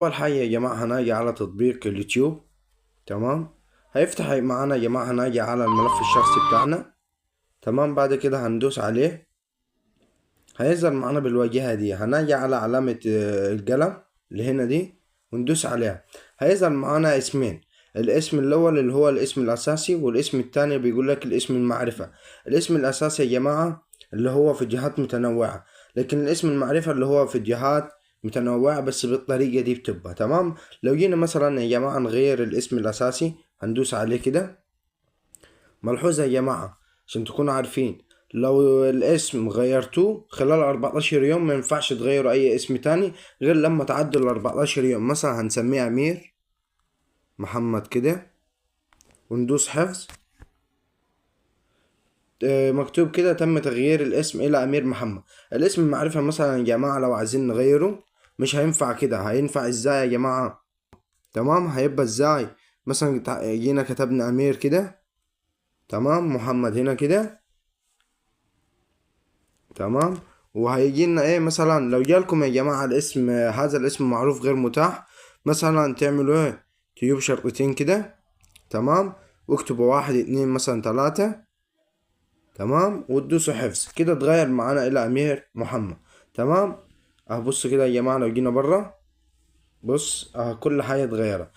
اول حاجة يا جماعة هناجي على تطبيق اليوتيوب. تمام، هيفتح معانا يا جماعة، هناجي على الملف الشخصي بتاعنا. تمام، بعد كده هندوس عليه، هيظهر معانا بالواجهة دي. هناجي على علامة القلم اللي هنا دي وندوس عليها، هيظهر معانا اسمين. الاسم الاول اللي هو الاسم الاساسي، والاسم الثاني بيقول لك الاسم المعرفة. الاسم الاساسي يا جماعة اللي هو فيديوهات متنوعة، لكن الاسم المعرفة اللي هو فيديوهات متنوعة بس بالطريقة دي بتبقى. تمام، لو جينا مثلا يا جماعة نغير الاسم الاساسي هندوس عليه كده. ملحوظة يا جماعة عشان تكونوا عارفين، لو الاسم غيرتوه خلال 14 يوم ما ينفعش تغيروا اي اسم تاني غير لما تعدوا ال 14 يوم. مثلا هنسميه امير محمد كده وندوس حفظ. مكتوب كده تم تغيير الاسم الى امير محمد. الاسم المعرفة مثلا يا جماعة لو عايزين نغيره مش هينفع كده. هينفع ازاي يا جماعة؟ تمام، هيبقى ازاي؟ مثلا جينا كتبنا امير كده، تمام، محمد هنا كده، تمام، وهيجي لنا ايه؟ مثلا لو جالكم يا جماعة الاسم هذا الاسم معروف غير متاح، مثلا تعملوا ايه؟ تجيبوا شرطتين كده، تمام، واكتبوا 1 2 مثلا 3، تمام، وتدوسوا حفظ. كده اتغير معانا الى امير محمد. تمام، اهو بصوا كده يا جماعة، لو جينا بره بص اهو كل حاجة اتغيرت.